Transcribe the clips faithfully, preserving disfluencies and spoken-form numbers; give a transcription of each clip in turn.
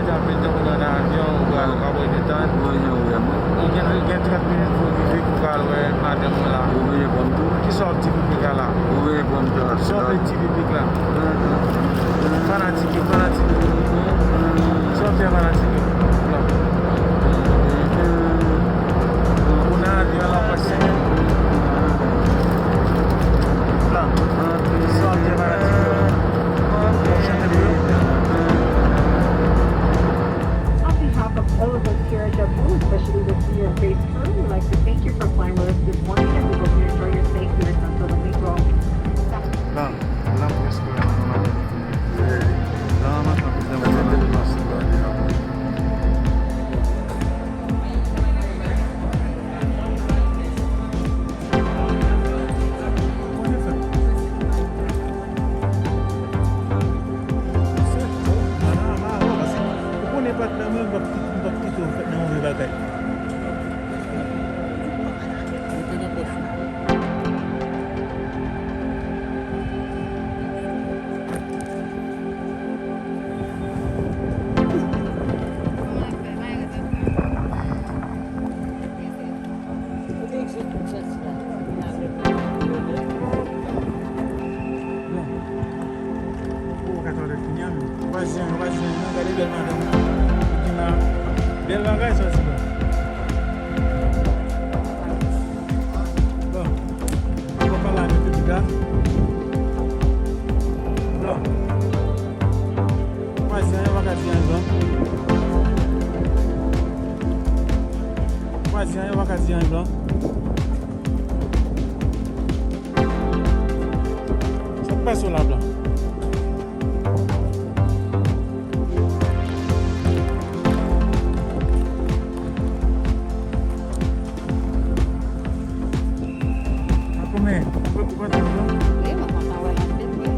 Depi tankou nan avyon, ou pral, w ap wè detan. Ou gen, gen trant minit pou w rive, pou w pral wè madanm ou la. Ou veye pran m tou. Kisa w ap di piblik la la? Ou veye pran m tou. Kisa w vle di piblik la? Fanatik yo, fanatik yo. Kisa w ap di fanatik yo? Non. Ou nan avyon la, w ap wè senk. Blan. Kisa w ap di fanatik yo? W ap chante pou yo? On behalf of all of us here at JetBlue, especially the senior Grace crew, we'd like to thank you for flying with us this morning, and we hope you enjoy your stay here at Santo Domingo. Blan, blan preske la, non. Blan, mwen, mwen, mwen, mwen, mwen. Ou konnen patnè mwen, m p ap kite, m p ap kite w fèt nan move bagay. Bon. Ou ka tande kounye a menm. Ou pa jwenn, ou pa jwenn, non. Gade bèl madanm. Bèl bagay sa, se bon. Bon. Ankò pale avèk yo, piga. Blan. Ou pa di anyen, ou pa ka di anyen, Blan. Ou pa di anyen, ou pa ka di anyen, Blan. Sa k pase w la, Blan? A kòman? Ou, ou kontan, non? Wi, mwen kontan wè l anpil, wi.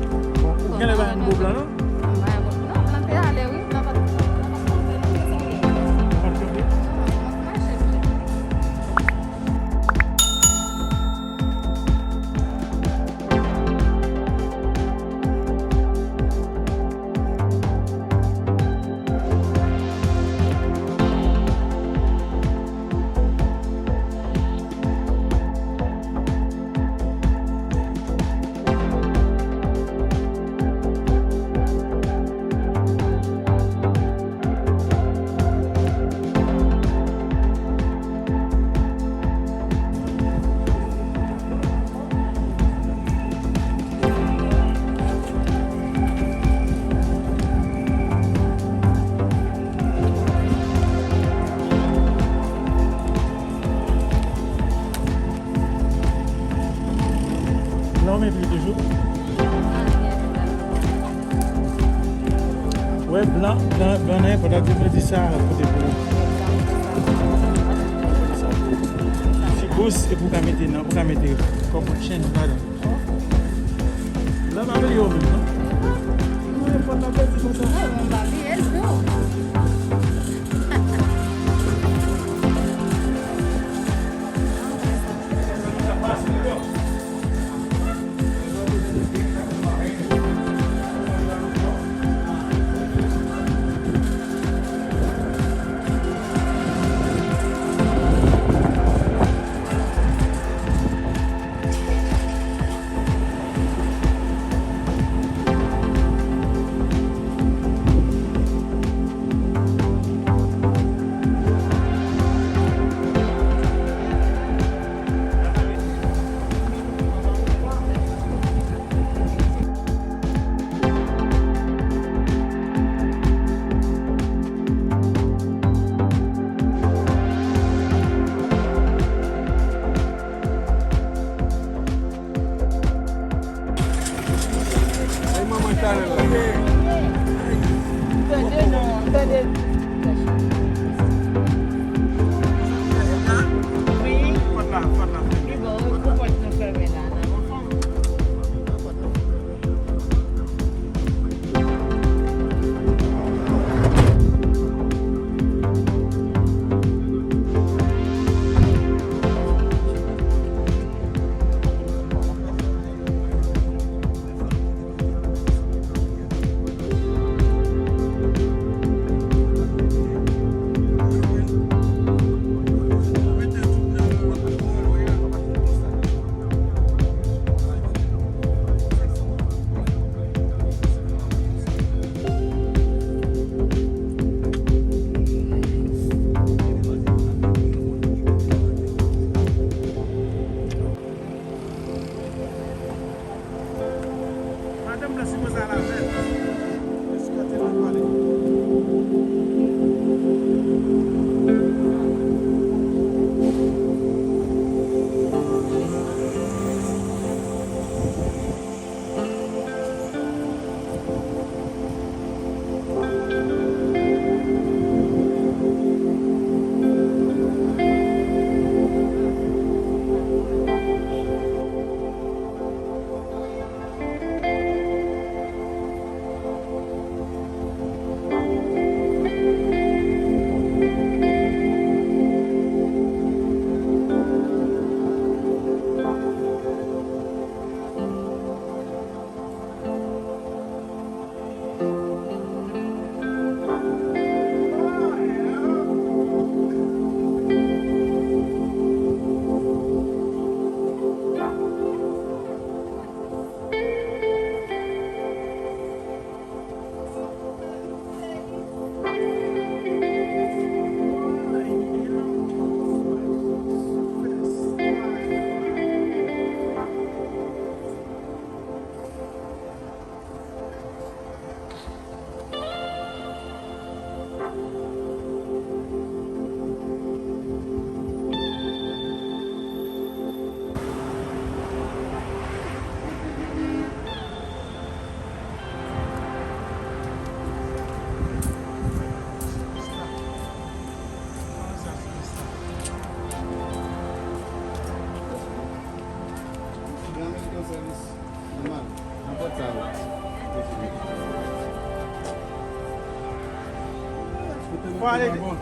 Bon, ou genlè pa yon gwo blan, non? Mwen pa yon gwo, non, blan te ale, wi. Blan pa t, blan pa t kanpe, non, se sa w ye. Ou pa t kanpe? Non, mwen mache, mwen. Blan w mete l toujou? Wè, blan, blan, blan nan enpòtan, te vle di sa, kote pou ou. Ti gous, epi ou ka mete nan, ou ka mete kòb ou tchenn ladan. Blan pa bliye w menm, non? Non, enpòtan, te di konsa. Mwen pa bliye l tou. Fò ale. Ale non.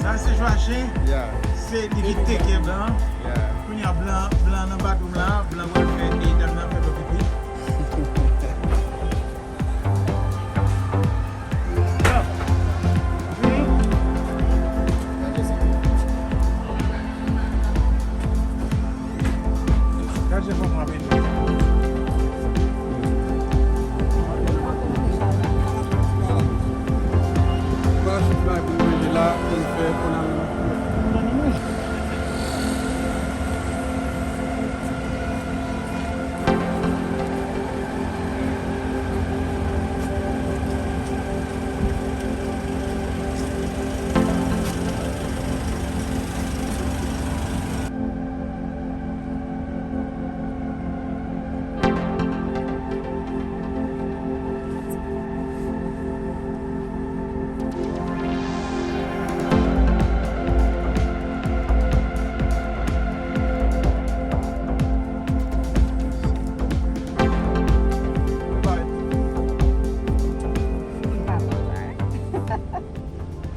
Sa se Joachim. Yeah. Se li ki teke blan. Yeah. Kounye a blan, blan nan bathroom la, blan pral fè e dam nan fè pipi.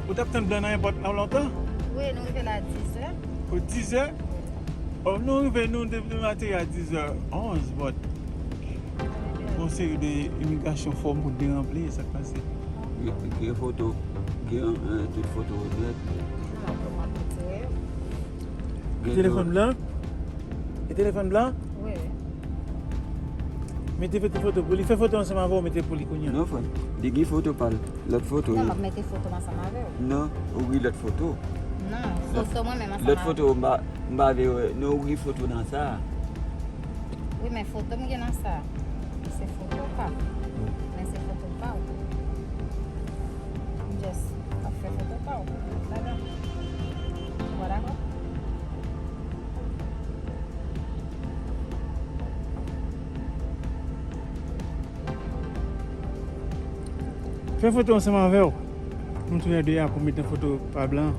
Ou t ap tann blan nan èpòt la lontan? Wi, nou rive la dizè. O, dizè? O, nou rive, nou te, nou ateri a dizè onz, but gon seri de imigrasyon fòm pou te ranpli, sa k pase? Gen, gen foto, gen, eh, tout foto nèt. Gen telefòn blan? E telefòn blan? Wi. Mete foto, foto pou li. Fè foto ansanm avè w, mete pou li kounye a. Non, frè. Li gen foto pa l. Lòt foto. Non, m ap mete foto m ansanm avè w. Non, ou gen lòt foto. Non, foto mwen menm ansanm avè w. Lòt foto, m pa, m pa vle wè. Non, ou gen foto nan sa. Wi, men foto m gen nan sa. Se foto pa m. Men se foto pa w. M just ap fè foto pa w ladan. Ou pa dakò? Fè foto ansanm avè w. Nou toulède a pou met nan foto pa blan.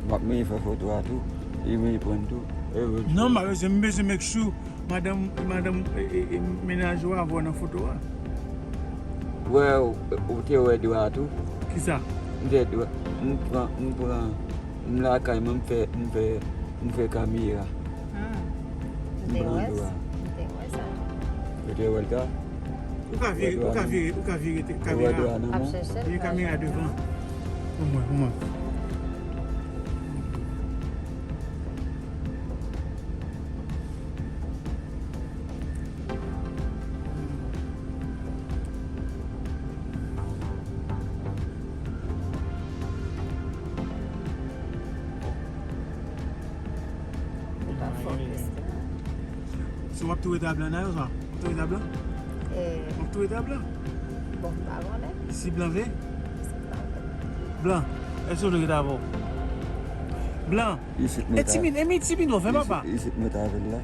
M ap menm fè foto a tou. E menm pran tou. E wè. Non, m pa bezwen, m bezwen make sure madanm, madanm, e, e, e, mennaj ou a vwè nan foto a. Wè, ou, ou te wè dwa tou. Kisa? M te dwa. M pran, m pran, m lakay mwen, m fè, m fè, m fè kamera. Ah, m te wè, m te wè sa. Ou te wè l ta? Ou ka vire, ou ka vire, ou ka vire te, kamera. Ou wè dwa nan men? Gen kamera devan. Pou mwen, pou mwen. Li pa focus. Si w ap tou rete a blan nan yo sa? W ap tou rete a blan? Eh. W ap tou rete a blan? Bon, m pa konnen. Si blan vle? Si blan vle. Blan, èske w vle rete avè w? Blan, e timid, e mi timid, w fè papa. Isit mwen ta avè l la.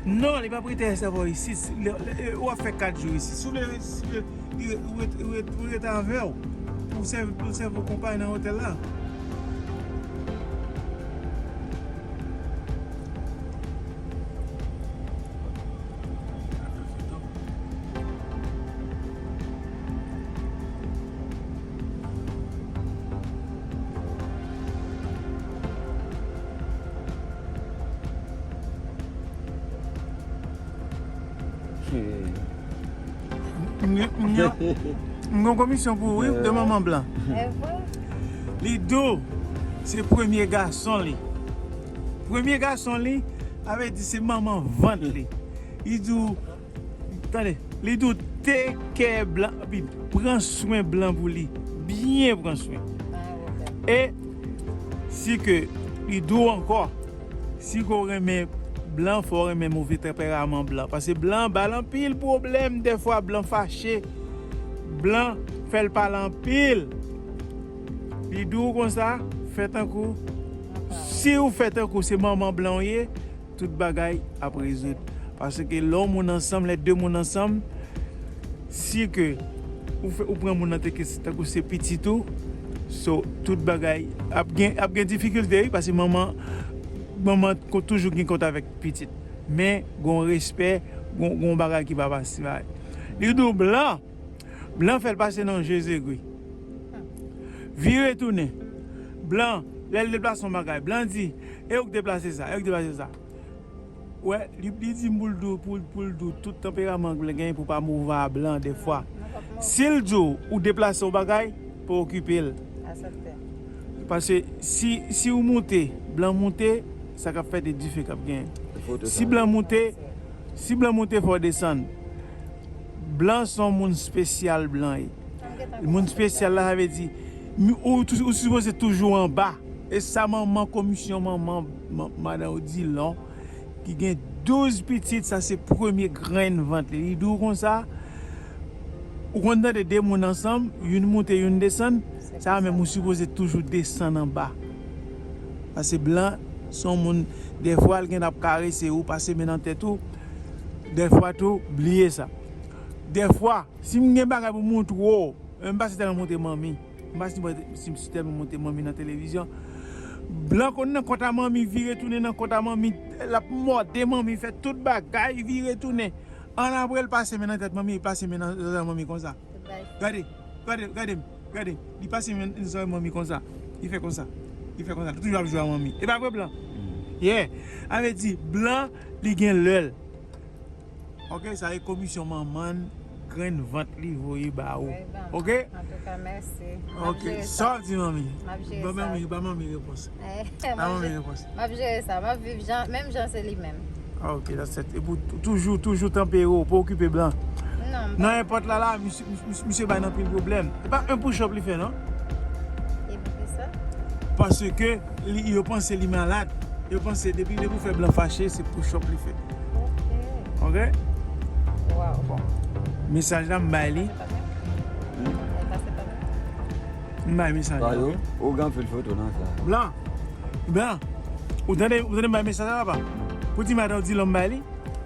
Non, li p ap rete avè w isit. Si, lè, lè, w ap fè kat jou isit. Si w vle, si w vle, li re-, ou ret-, ou ret-, ou rete avè w. Pou sèvi, pou sèvi w konpay nan otèl la. M gen, m gen, m gen yon komisyon pou ou, wi, de manman blan. Li di w se premye gason li. Premye gason li, sa vle di se manman vant li. Li di w, tande, li di w take care blan, epi pran swen blan pou li. Byen pran swen. E si ke li di w ankò, si ke w renmen blan, fò w renmen move tanperaman blan. Paske blan ba l anpil pwoblèm, dèfwa blan fache, blan fè l pale anpil. Li di w konsa, fè tankou, si w fè tankou se manman blan w ye, tout bagay ap rezoud. Paske lè yon moun ansanm, lè de moun ansanm, si ke ou, fè, ou pran moun nan tankou se pitit ou, so, tout bagay ap gen, ap gen difikilte, wi, paske manman, manman ko-, toujou gen kont avèk pitit. Men, gon respè, gon, gon bagay ki pa fasil. Li di w blan, blan fè l pase nan je zegwi. Vire tounen. Blan, lè l deplase yon bagay, blan di, e ou k deplase sa, e ou k deplase sa. Wè, li, li di m pou l di w, pou, pou l di w tout tanperaman blan genyen pou pa move a blan dèfwa. Si l di w, ou deplase yon bagay, pa okipe l. Aksepte. Paske si, si ou moute, blan moute, sa k ap fèt e dife k ap genyen. Si blan moute, si blan moute, fò w desann. Blan se yon moun espesyal, blan ye. Moun espesyal la, sa vle di, ou, ou, ou sipoze toujou anba. E sa manman komisyon, manman, man-, madan Odilon, ki gen douz pitit, sa se premye grenn vant li. Li di w konsa, ou konn tande de moun ansanm, youn moute, youn desann, sa menm ou sipoze toujou desann anba. Paske blan, se yon moun, dèfwa, l gen ap karese ou, pase men nan tèt ou, dèfwa tou, bliye sa. Dèfwa, si m gen bagay pou montre w, m pa si tèlman montre manmi. M pa si, si m si tèlman montre manmi nan televizyon. Blan konn nan kont a manmi, vire tounen nan kont a manmi, l ap mòde manmi, fè tout bagay, vire tounen. Annapre, l pase men nan tèt manmi, li pase men nan zòrèy manmi konsa. Gade, gade, gade m, gade. Li pase men nan zòrèy manmi konsa. Li fè konsa. Li fè konsa. Li toujou ap jwe a manmi. E pa vre blan? Yeah. Sa vle di, blan, li gen lè l. Ok, sa e komisyon manman l, grenn vant li voye ba ou. Ok? Antouka, mèsi. Ok, sa w di manmi? M ap jere sa. Ba manmi, ba manmi repons. Ba manmi repons. M ap jere sa. M ap viv jan, menm jan se li menm. Ok, that's it. E pou tou-, toujou, toujou tanpere w, pa okipe blan. Non, nan enpòt la la, misye, misye, misye bay n anpil pwoblèm. E pa yon push-up li fè, non? E poukisa? Paske li, yo panse li malad. Yo panse depi, depi w fè blan fache, se push-up li fè. Ok. Ok? Wow. Bon. Mesaj la m bay li. M bay mesaj la. Ou gen anpil foto nan sa. Blan. Blan. Ou tande, ou tande m bay mesaj la, papa? Pou ti madan w di lòm bay li?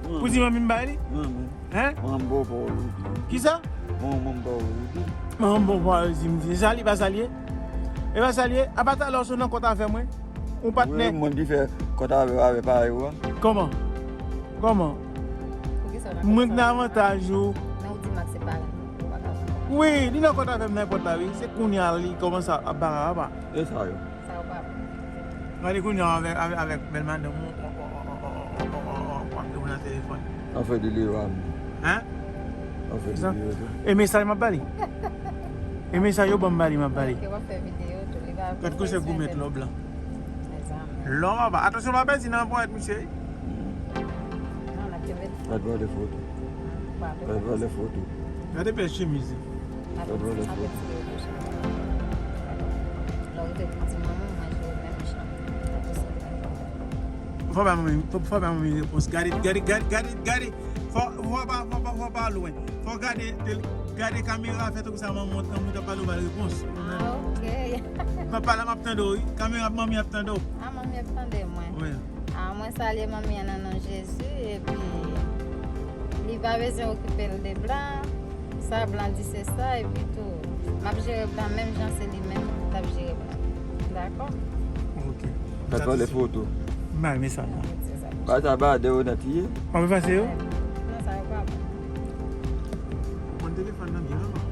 Pou ti manmi m bay li? Manman. Hein? Manman m bon pa w di. Kisa? Manman m pa w di. Manman m bon pa w di, m di. E sa li pa sa l ye? E pa sa l ye? Apa talè w sot nan kont avè mwen? Ou patnè? Wi, moun ki fè kont avè w avè parèy ou a. Kòman? Kòman? Mwen k nan avantaj ou. Men ou di Max se parèy. Wi, li nan kont avè m nan enpòt la, wi. Se kounye a li kòmanse ap bara apa. E sa yo. Sa yo pa bon. Gade kounye a avèk, avèk, avèk bèl madanm ou, w ap gen moun nan telefòn. An fè deliro a m. Hein? An fè deliro tou. E mesaj m ap ba li. E mesaj yo ban m ba li, m ap ba li. Ok, w ap fè videyo tou, li va. Gad konsèy gou mèt lòb la. Mezanmi. Lòb apa. Atansyon, pa pèdi nan ponyèt misye. Non, n ap kenbe. Gad pale foto. Gad pale foto. Gade bèl chemiz li. Fò bay manmi, fò bay manmi repons. Gade, gade, gade, gade, gade. Fò, fò pa, fò pa, fò pa lwen. Fò gade, gade kamera, fè tankou sa manman w t ap pale, w ba l repons. Ah, ok. M ap pale, m ap tande w, wi. Kamera, manmi ap tande w. Ah, manmi ap tande mwen. Wi. Ah, mwen salye manmi an nan non Jezi, epi li pa bezwen okipe l de blan. Sa blan di se sa, epi tou, m ap jere blan menm jan se li menm k ap jere blan. Dakò? Ok. Gad pale foto. M bay mesaj la. Ba sa ba de yo nan tiye. W ap efase yo? Non, sa yo pa bon. Ou konn telefòn nan byen anvan.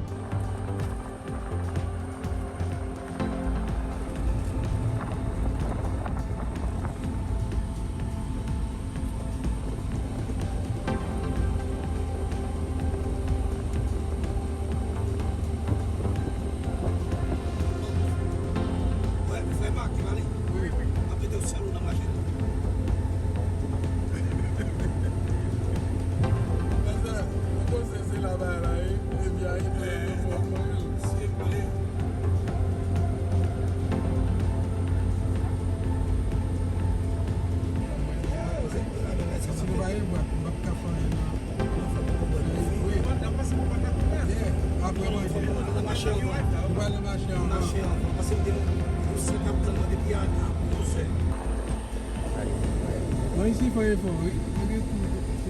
Mwen isi fè efò, wi. Mwen gen kou.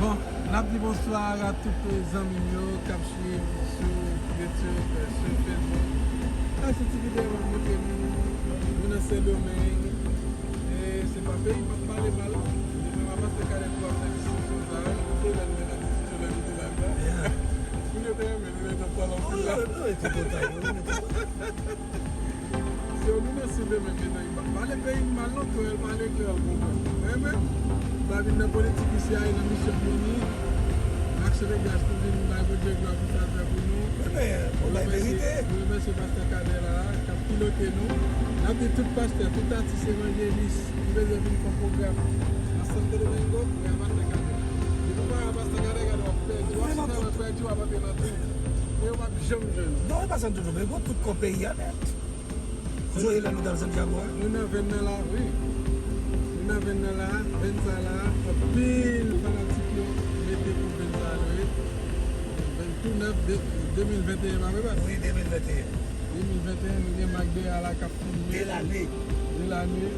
Bon, n ap di bonswa a tout zanmi m yo k ap swiv sou YouTube, sou Facebook. Sa se ti videyo m ap montre nou. Nou nan Sendomeng. E se pa peyi m ap pale mal. Depi m ap pase kare pou ap fè diskisyon sa a. Kote lè nou mèt ap diskisyon lè nou te la. Moun yo te renmen nou lè n ap pale anpil la. Se ou nou nan Sendomeng, mesye. Pa pale peyi m mal non, frè, pale klè, ou konprann. Mwen menm, m pa vin nan politik isi a, e nan misyon m vini. Aksyon de gras pou vin bay Bondye glwa pou sa l fè pou nou. Mwen bay verite. Nou remèsye pastè Kadè la, k ap pilote nou. N ap di tout pastè, tout atis evanjelis ki bezwen vin fè pwogram nan Santo Domingo, prè a pastè Kadè. Depi w pa wè pastè Kadè, gade w ap pèdi. W ap chita w ap pèdi, w ap antre nan twou. E w p ap janm jwenn. Non, e pa Santo Domingo, tout kò peyi a nèt. Ou sonje lè nou t al Santiago a? Nou nan venn nan la, wi. Nou nan venn nan la, venn sa la, anpil fanatik yo mete pou venn sa a, wi. Venn tou nèf, de, de mil venteyen, pa vre, pa? Wi, de mil venteyen. De mil venteyen, nou gen Mac dèyè a la k ap filme. De lane. De lane.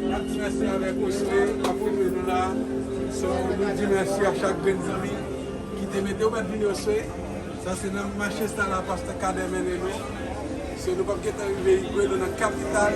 N ap di mèsi avèk Oswe k ap filme nou la. So, nou di mèsi a chak grenn zanmi ki te mete yon mèt vini Oswe. Sa se nan mache sa la pastè Kadè mennen nou. So, nou p ap gentan rive Igwe, nou nan kapital.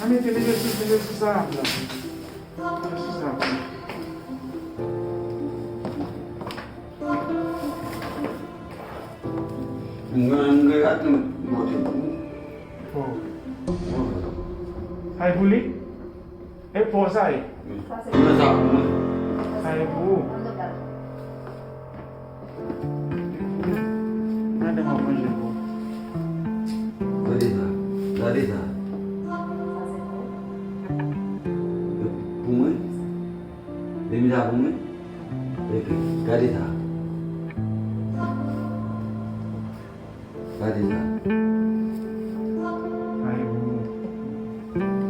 A, mete, mete sou, mete sou sa a, la. Mete sou sa a. Mwen, mwen, mwen, mwen, mwen, mwen. Oh. Sa e pou li? E pou sa e? Wi. Mwen sa pou mwen. Sa e pou ou? Gade mwen manje pou. Gade sa. Gade sa. Pou mwen? Demi sa pou mwen? Epi, gade sa. Gade sa. Ay, bon.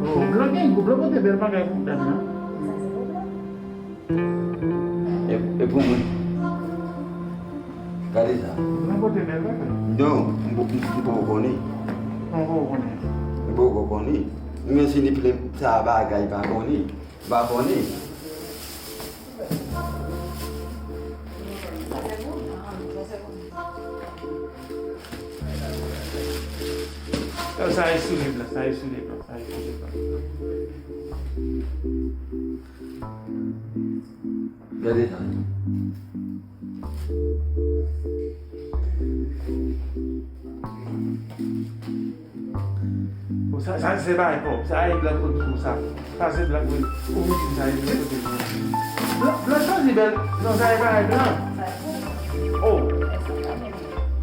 Oh, blan gen gou, blan pote bèl bagay pou dam nan. E, e pou mwen. Gade sa. Blan pote bèl bagay. Non, m po-, m poko konnen. M poko konnen. M poko konnen. Men si ni plen sa bagay pa konnen. M pa konnen. Sa e soulib la, sa e soulib la, sa e soulib la. Gade sa. Bon, sa, sa se pa e pòp. Sa e blan kot kou sa. Sa se blan kot kou. Ou vin di sa e blan kot kou. Blan, blan chwazi bèl. Non, sa e pa e blan. Oh.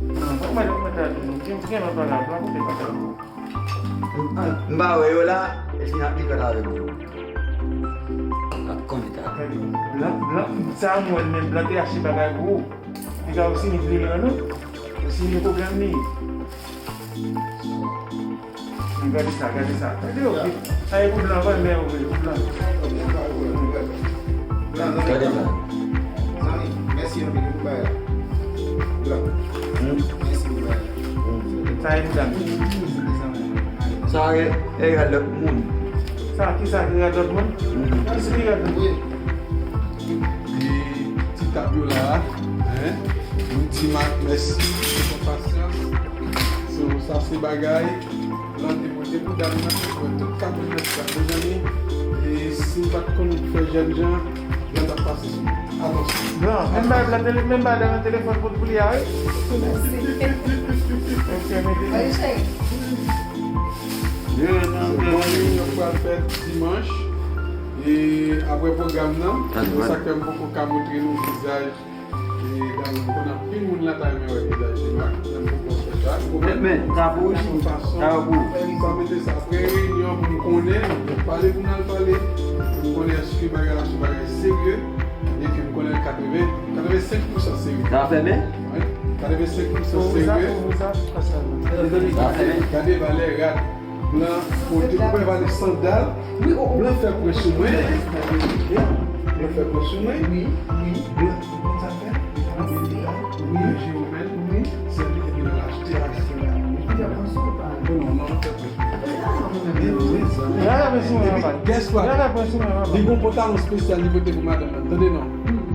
Non, fòk mwen, mwen ta di nou. Gen, gen lòt bagay. Blan kote pa ta. M pa wè yo la, e si n ap li kòd avèk yo. N ap konnen ta. Blan, blan, sa mwen menm blan te achte bagay pou ou. Li ka osi ni pli lwen nou. Osi ni pwoblèm li. Gade sa, gade sa. Gade yo, sa e pou blan, wè, men yo vle pou blan. Gade sa. Zanmi, mèsi anpil pou bagay la. Blan. Hmm? Mèsi pou bagay la. Hmm. Sa e pou dam. Sa e, e rad lòt moun. Sa, ki sa ki rad lòt moun? Hmm. Ki sa ki rad lòt moun? Ti tab yo la, hein? Yon ti mak, mèsi pou pasyans. So, sa se bagay blan te pote pou dam nan, mwen tout kat mil mèt kat, mezanmi. E si m pa t konn fè jèn jan, blan t ap pase sou mwen. Atansyon. Blan, menm bay blan tele-, menm bay blan telefòn pou, pou li a, wi. Ok, mete. Mwen, yo pral fè dimanch. E apre pwogram nan, se sa k fè m poko ka montre nou vizaj. E dam nan, m konnen anpil moun la ta renmen wè vizaj Dimak, men m poko fè sa. Men, men, sa pou ou, sa pou ou. Sa mete sa apre reyinyon pou m konnen, m pale pou n al pale, pou m konnen èske bagay la se bagay serye, byenke m konnen l katreven, katrevensenk pousan serye. Sa fèmen? Wi, katrevensenk pousan serye. Sa fèmen? Gade valè rad. Blan pote, ou wè valè sandal. Wi, o, o. Blan fè pwen sou mwen. Blan fè pwen sou mwen. Wi, wi. Blan, bon sa fè. Wi, wi. Sèvi epi l achte, achte. Non, non, fè pwen. Epi, guess what? Li gon pantalon espesyal li pote pou madanm nan. Tande non.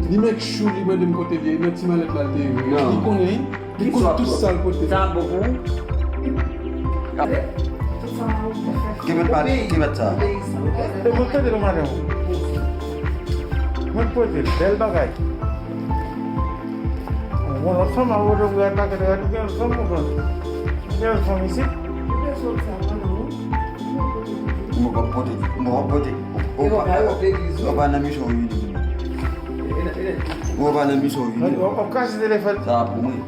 Li make sure li mande m kote li ye. Nan ti malèt la l te ye. Li konnen. Li konn tout sa l pote. Sa bon pou ou? Ki mèt pale, ki mèt sa? E mwen pote l maten. Mwen pote l, bèl bagay. Bon, lòt fanm a wote w gad pakèt, gad ou gen lòt fanm ou pran. Ou gen lòt fanm isit? Mwen p ap pote, mwen p ap pote. Ou pa, ou pa nan misyon ou vini. Ou pa nan misyon ou vini. W ap, w ap krache telefòn. Sa a pou mwen.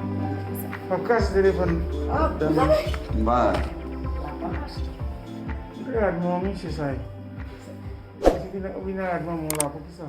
W ap krache telefòn. Ah, m ba. Gad manmi, se sa ye. Ou vin, ou vin gad manman w la, poukisa?